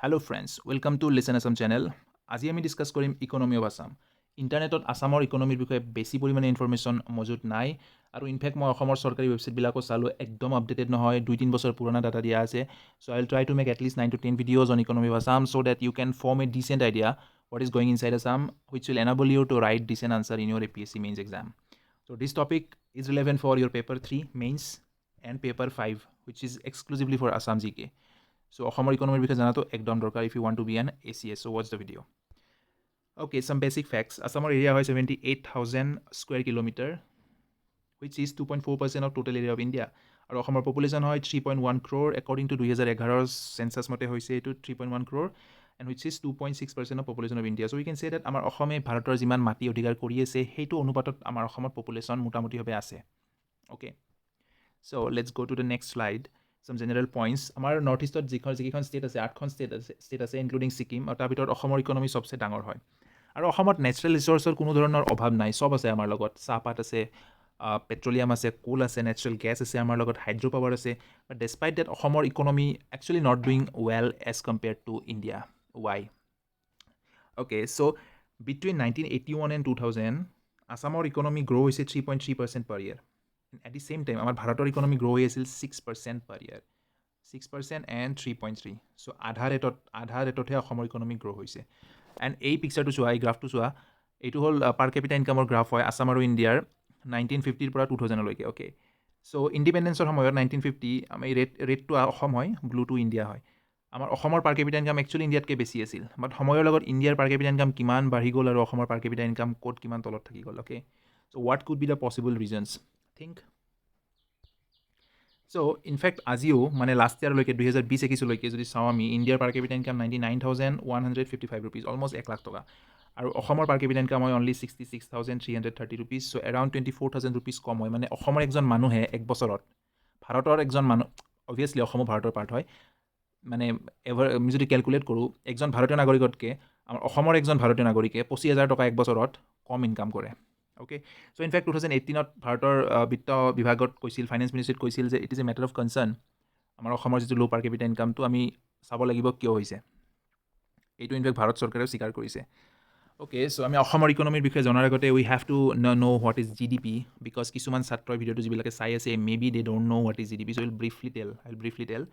Hello friends, welcome to Listen Assam channel. আজি আমি discuss কৰিম ইকনমি অফ আছাম। ইণ্টাৰনেটত আছামৰ ইকনমিৰ বিষয়ে বেছি পৰিমাণে ইনফৰমেশ্যন মজুত নাই আৰু ইনফেক্ট মই অসমৰ চৰকাৰী ৱেবছাইটবিলাকো চালোঁ, একদম আপডেটেড নহয়, 2-3 বছৰ পুৰণা ডাটা দিয়া আছে। So I will try to make at least 9 to 10 videos on economy of Assam so that you can form a decent idea what is going inside Assam, which will enable you to write decent answer in your APSC mains exam. So this topic is relevant for your paper 3 mains and paper 5, which is exclusively for Assam GK. So অসমৰ ইকনমিৰ বিষয়ে জনাটো একদম দৰকাৰ if you want to be an ACS. So watch the video. Okay, some basic facts. আছামৰ area হয় 78,000 square kilometer, which is 2.4% of total area of India. আৰু অসমৰ population হয় 3.1 crore, according to 2011ৰ census মতে হৈছে এইটো 3.1 crore and which is 2.6% of population of India. So we can say that আমাৰ অসমে ভাৰতৰ যিমান মাটি অধিকাৰ কৰি আছে, সেইটো অনুপাতত আমাৰ অসমত পপুলেশ্যন মোটামুটিভাৱে আছে। Okay, so let's go to the next slide. Some general points. আমাৰ নৰ্থ ইষ্টত যিকেইখন ষ্টেট আছে, আঠখন ষ্টেট আছে ইনক্লুডিং ছিকিম, আৰু তাৰ ভিতৰত অসমৰ ইকনমি চবচে ডাঙৰ হয়। আৰু অসমত নেচাৰেল ৰিচ'ৰ্চৰ কোনো ধৰণৰ অভাৱ নাই, চব আছে আমাৰ লগত। চাহপাত আছে, পেট্ৰলিয়াম আছে, কোল আছে, নেচাৰেল গেছ আছে আমাৰ লগত, হাইড্ৰ' পাৱাৰ আছে। বাট ডেছপাইট that, অসমৰ economy actually not doing well as compared to India. Why? Okay, so between 1981 and 2000 আছামৰ ইকনমি গ্ৰ' হৈছে 3.3% per year. At the same time, আমাৰ ভাৰতৰ ইকনমি গ্ৰ' হৈ আছিল 6% per year, 6% and 3.3. So আধা ৰেটতহে অসমৰ ইকনমি গ্ৰ' হৈছে। এণ্ড এই পিকচাৰটো চোৱা, এই গ্ৰাফটো চোৱা। এইটো হ'ল পাৰ কেপিটা ইনকামৰ গ্ৰাফ হয় আছাম আৰু ইণ্ডিয়াৰ 1950ৰ পৰা 2000লৈকে। অ'কে, চ' ইণ্ডিপেণ্ডেঞ্চৰ সময়ত 1950 আমি ৰেডটো অসম হয়, ব্লুটো ইণ্ডিয়া হয়। আমাৰ অসমৰ পাৰ কেপিটা ইনকাম একচুৱেলি ইণ্ডিয়াতকৈ বেছি আছিল, বাট সময়ৰ লগত ইণ্ডিয়াৰ পাৰ কেপিটা ইনকাম কিমান বাঢ়ি গ'ল আৰু অসমৰ পাৰ কেপিটা ইনকাম ক'ত কিমান তলত থাকি গ'ল। Okay, so what could be the possible reasons? Think. So in fact, আজিও মানে লাষ্ট ইয়াৰলৈকে, 2020-21লৈকে যদি চাওঁ আমি, ইণ্ডিয়াৰ per capita income ₹99,155, almost 1 lakh টকা, আৰু অসমৰ পাৰ কেপিটা ইনকাম হয় only ₹66,330, so around ₹24,000 কম হয়। মানে অসমৰ এজন মানুহে এক বছৰত ভাৰতৰ এজন মানুহ, অভিয়াছলি অসমো ভাৰতৰ পাৰ্ট হয়, মানে এভাৰ আমি যদি কেলকুলেট কৰোঁ, একজন ভাৰতীয় নাগৰিকতকৈ আমাৰ অসমৰ একজন ভাৰতীয় নাগৰিকে 25,000 টকা এক বছৰত কম ইনকাম কৰে। অ'কে, চ' ইনফেক্ট 2018ত ভাৰতৰ বিত্ত বিভাগত কৈছিল, ফাইনেন্স মিনিষ্ট্ৰীত কৈছিল যে it is a matter of concern. আমাৰ অসমৰ যিটো ল' পাৰ কেপিটা ইনকামটো আমি চাব লাগিব কিয় হৈছে এইটো। ইনফেক্ট ভাৰত চৰকাৰেও স্বীকাৰ কৰিছে। অ'কে, চ' আমি অসমৰ ইকনমিৰ বিষয়ে জনাৰ আগতে we have to know what is GDP, because কিছুমান ছাত্ৰই ভিডিঅ'টো যিবিলাকে চাই আছে, maybe they don't know what is GDP. So will briefly tell.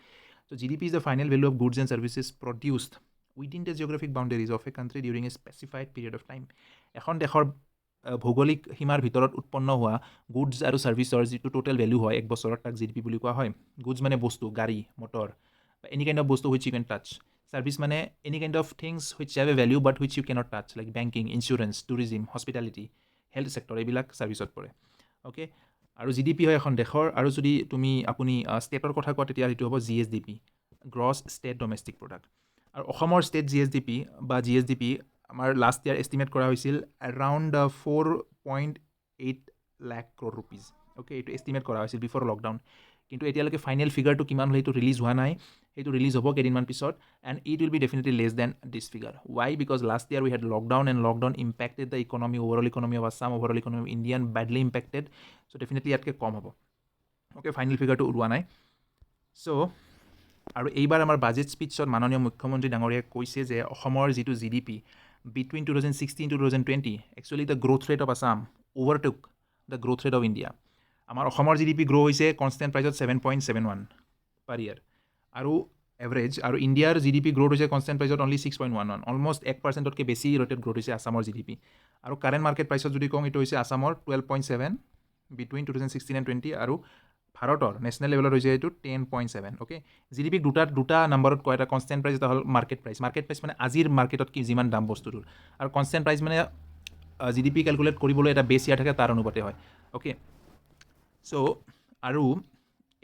So GDP is the final value of goods and services produced within the geographic boundaries of a country during a specified period of time. এখন দেশৰ ভৌগোলিক সীমাৰ ভিতৰত উৎপন্ন হোৱা goods আৰু ছাৰ্ভিচৰ যিটো total value হয় এক বছৰত, তাক জিডিপি বুলি কোৱা হয়। গুডছ মানে বস্তু, গাড়ী মটৰ বা এনি কাইণ্ড অফ বস্তু which you can touch. Service মানে any kind of things which have a value but which you cannot touch, like banking, insurance, tourism, hospitality, health sector, এইবিলাক ছাৰ্ভিচত পৰে। অ'কে, আৰু GDP হয় এখন দেশৰ আৰু যদি আপুনি ষ্টেটৰ কথা কোৱা, তেতিয়া সেইটো হ'ব GSDP, gross state domestic product. আৰু অসমৰ ষ্টেট জিএছডিপি বা জিএছডিপি আমাৰ লাষ্ট ইয়াৰ এষ্টিমেট কৰা হৈছিল around ₹4.8 lakh crore. Okay, এইটো এষ্টিমেট কৰা হৈছিল বিফৰ লকডাউন, কিন্তু এতিয়ালৈকে ফাইনেল ফিগাৰটো কিমান হ'ল সেইটো ৰিলিজ হোৱা নাই। সেইটো ৰিলিজ হ'ব কেইদিনমান পিছত and it will be definitely less than this figure. Why? Because last year we had lockdown and lockdown impacted the economy, overall economy of Assam, overall economy of Indian badly impacted. So definitely ইয়াতকৈ কম হ'ব। Okay, final ফিগাৰটো ওলোৱা নাই। চ' আৰু এইবাৰ আমাৰ budget স্পীচত মাননীয় মুখ্যমন্ত্ৰী ডাঙৰীয়াই কৈছে যে অসমৰ যিটো GDP between 2016 to 2020, actually the growth rate of Assam overtook the growth rate of India. আমাৰ অসমৰ জিডিপি গ্ৰ' হৈছে কনষ্টেণ্ট প্ৰাইজত 7.71 per year আৰু এভাৰেজ, আৰু ইণ্ডিয়াৰ জিডিপি গ্ৰ'থ হৈছে কনষ্টেণ্ট প্ৰাইজত only 6.11, almost 1%তকৈ বেছি ৰেটত গ্ৰ'থ হৈছে আছামৰ জিডিপি। আৰু কাৰেণ্ট মাৰ্কেট প্ৰাইচত যদি কওঁ, এইটো হৈছে আছামৰ 12.7 between 2016 and 20 আৰু ভাৰতৰ নেশ্যনেল লেভেলত হৈছে এইটো 10.7। অ'কে, জিডিপিক দুটা দুটা নাম্বাৰত কয়। এটা কনষ্টেণ্ট প্ৰাইচ, এটা হ'ল মাৰ্কেট প্ৰাইচ। মাৰ্কেট প্ৰাইচ মানে আজিৰ মাৰ্কেটত কি যিমান দাম বস্তুটোৰ, আৰু কনষ্টেণ্ট প্ৰাইচ মানে জিডিপি কেলকুলেট কৰিবলৈ এটা বেছ ইয়াৰ থাকে, তাৰ অনুপাতে হয়। অ'কে, চ' আৰু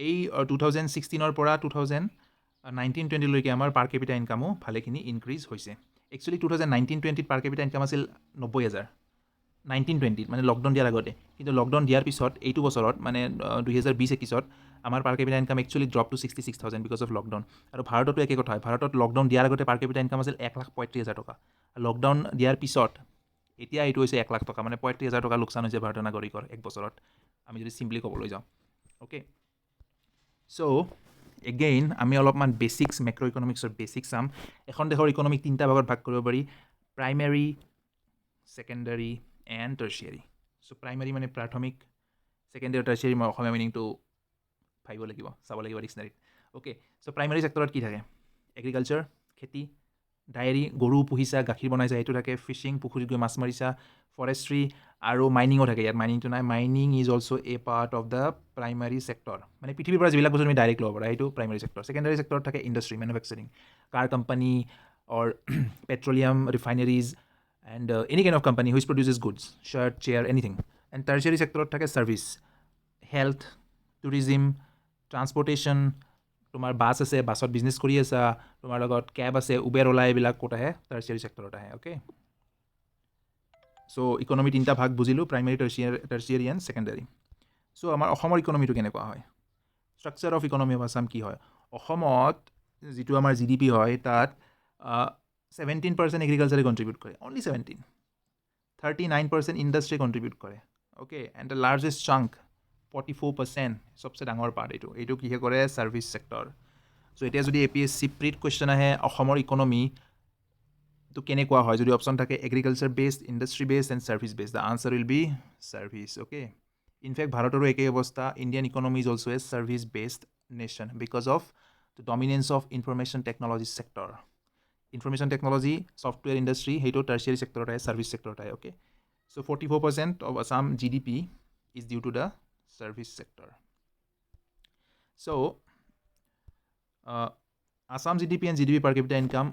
এই 2016ৰ পৰা 2019-20লৈকে আমাৰ পাৰ কেপিটা ইনকামো ভালেখিনি ইনক্ৰিজ হৈছে। একচুৱেলি 2019-20ত পাৰ কেপিটা ইনকাম আছিল 90,000, 19-20ত, মানে লকডাউন দিয়াৰ আগতে। কিন্তু লকডাউন দিয়াৰ পিছত এইটো বছৰত, মানে 2020-21ত আমাৰ per capita income actually drop to 66,000 because of lockdown. আৰু ভাৰততো একে কথা হয়। ভাৰতত লকডাউন দিয়াৰ আগতে পাৰ কেপিটা ইনকাম আছিল 1,35,000 টকা। লকডাউন দিয়াৰ পিছত এতিয়া এইটো হৈছে 1 লাখ টকা, মানে 35,000 টকা লোকচান হৈছে ভাৰতীয় নাগৰিকৰ এক বছৰত, আমি যদি চিম্পলি ক'বলৈ যাওঁ। অ'কে, চ' এগেইন আমি অলপমান বেচিক্স, মেক্ৰ' ইকনমিক্সৰ বেচিক্স চাম। এখন দেশৰ ইকনমিক তিনিটা ভাগত ভাগ কৰিব পাৰি: primary, secondary and tertiary. So primary মানে প্ৰাথমিক, ছেকেণ্ডেৰী, টাৰ্চিয়াৰী মই অসমীয়া মিনিংটো ভাবিব লাগিব, চাব লাগিব ডিক্সনাৰীত। অ'কে, চ' প্ৰাইমেৰী ছেক্টৰত কি থাকে? এগ্ৰিকালচাৰ, খেতি, ডায়েৰী, গৰু পুহিছা, গাখীৰ বনাইছা, সেইটো থাকে। ফিচিং, পুখুৰীত গৈ মাছ মাৰিছা, ফৰেষ্ট্ৰি আৰু মাইনিঙো থাকে। ইয়াত মাইনিংটো নাই। Mining is also a part of the primary sector. মানে পৃথিৱীৰ পৰা যিবিলাক বস্তু তুমি ডাইৰেক্ট ল'ব পাৰা, সেইটো প্ৰাইমেৰী ছেক্টৰ। ছেকেণ্ডাৰী ছেক্টৰত থাকে industry, manufacturing, car company or petroleum refineries and any kind of company which produces goods, shirt, chair, anything. And tertiary ছেক্টৰত থাকে ছাৰ্ভিচ, হেল্থ, টুৰিজিম, ট্ৰান্সপৰ্টেশ্যন। তোমাৰ বাছ আছে, বাছত বিজনেছ কৰি আছা, তোমাৰ লগত কেব আছে, উবেৰ, অ'লা, এইবিলাক ক'ত আহে? টাৰ্চিয়াৰী ছেক্টৰত আহে। অ'কে, চ' ইকনমি তিনিটা ভাগ বুজিলোঁ: primary, tertiary and secondary. So আমাৰ অসমৰ ইকনমিটো কেনেকুৱা হয়? Structure of economy of Assam কি হয়? অসমত যিটো আমাৰ জিডিপি হয়, তাত 17% এগ্ৰিকালচাৰে কণ্ট্ৰিবিউট কৰে, only 17. 39% industry contribute কৰে, okay, and the largest chunk, 44%, চবচে ডাঙৰ পাৰ্ট এইটো কিহে কৰে? Service sector. চ' এতিয়া যদি এপিএছচি প্ৰিত কুৱেশ্যন আহে, অসমৰ ইকনমিটো কেনেকুৱা হয়, যদি অপশ্যন থাকে agriculture based, industry based and service based, the answer will be service, okay. In fact ভাৰতৰো একেই অৱস্থা। Indian economy is also a service based nation because of the dominance of information technology sector. Information technology, software industry, সেইটো tertiary ছেক্টৰত আহে, service ছেক্টৰত আহে, okay. So 44% of Assam GDP is due to the service sector. So Assam GDP and GDP per capita income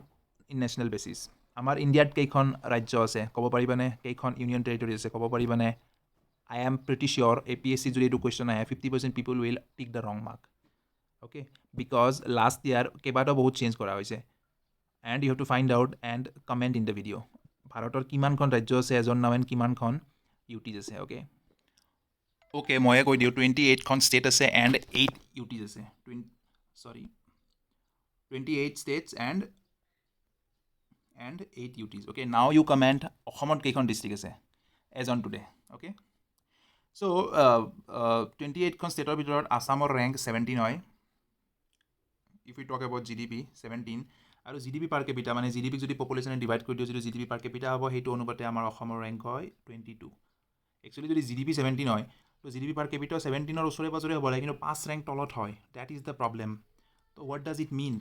in national basis. আমাৰ ইণ্ডিয়াত কেইখন ৰাজ্য আছে ক'ব পাৰিবানে? কেইখন ইউনিয়ন টেৰিটৰী আছে ক'ব পাৰিবানে? I am pretty sure APSC যদি এইটো কুৱেশ্যন আহে, 50% people will tick the wrong mark, okay, because last year কেইবাটাও বহুত চেঞ্জ কৰা হৈছে and you have to find out and comment in the video. ভাৰতৰ কিমানখন ৰাজ্য আছে এজন নাম এণ্ড কিমানখন ইউটিজ আছে? অ'কে, ময়ে কৈ দিওঁ। 28খন ষ্টেট আছে এণ্ড 8 ইউটিজ আছে। Sorry, 28 states and 8 UTs. Okay, now you comment, অসমত কেইখন ডিষ্ট্ৰিক্ট আছে as on today? Okay, so 28খন ষ্টেটৰ ভিতৰত আছামৰ ৰেংক 17 হয় if you talk about GDP, 17. আৰু জিডিপি পাৰ কেপিটা, মানে জিডিপিক যদি পপুলেশ্যনে ডিভাইড কৰি দিওঁ, যিটো জিডিপি পাৰ কেপিটা হ'ব, সেইটো অনুপাতে আমাৰ অসমৰ ৰেংক হয় 22। একচুৱেলি যদি জিডিপি 17 হয়, তো জিডিপি পাৰ কেপিটা 17ৰ ওচৰে পাজৰে হ'ব লাগে, কিন্তু 5 ৰেংক তলত হয়। That is the problem. তো what does it mean?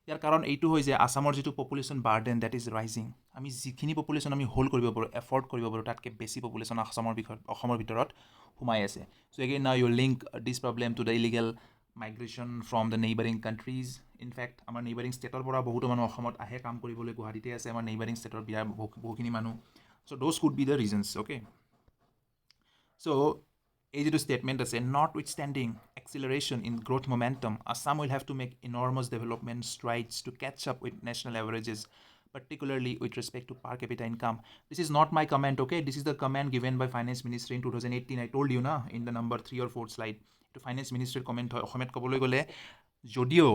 ইয়াৰ কাৰণ এইটো হয় যে আছামৰ যিটো population burden, that is rising. আমি যিখিনি পপুলেশ্যন আমি হোল্ড কৰিব পাৰোঁ, এফৰ্ড কৰিব পাৰোঁ, তাতকৈ বেছি পপুলেশ্যন আছামৰ বিষয়ত অসমৰ ভিতৰত সোমাই আছে। So again, now you link this problem to the illegal migration from the neighbouring countries. In fact আমাৰ নেইবাৰিং ষ্টেটৰ পৰা বহুতো মানুহ অসমত আহে কাম কৰিবলৈ। গুৱাহাটীতে আছে আমাৰ নেইবাৰিং ষ্টেটৰ বিৰাট বহুখিনি মানুহ। So those could be the reasons, okay. So এই যিটো ষ্টেটমেণ্ট আছে, "Notwithstanding acceleration in growth momentum, Assam will have to make enormous development strides to catch up with national averages, particularly with respect to per capita income." This is not my comment, okay? This is the comment given by Finance Ministry in 2018. I told you, na, in the number 3 or 4 slide. To finance মিনিষ্ট্ৰীৰ comment হয়। অসমীয়াত ক'বলৈ গ'লে, যদিও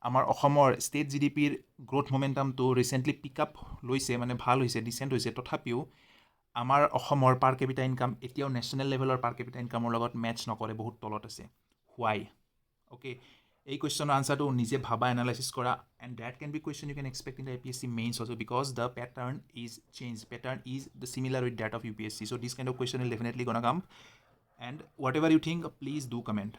আমাৰ অসমৰ state জিডিপিৰ growth মমেণ্টামটো recently পিক up লৈছে, মানে ভাল হৈছে, ডিচেণ্ট হৈছে, তথাপিও আমাৰ অসমৰ পাৰ কেপিটা ইনকাম এতিয়াও নেশ্যনেল লেভেলৰ পাৰ কেপিটা ইনকামৰ লগত মেটচ নকৰে, বহুত তলত আছে। হোৱাই? অ'কে, এই কুৱেশ্যনৰ আনচাৰটো নিজে ভাবা, এনালাইচিছ কৰা, and that can be question you can expect in the APSC mains also, because the pattern is change, pattern is the similar with that of UPSC. So this kind of question will definitely gonna come, and whatever you think, please do comment.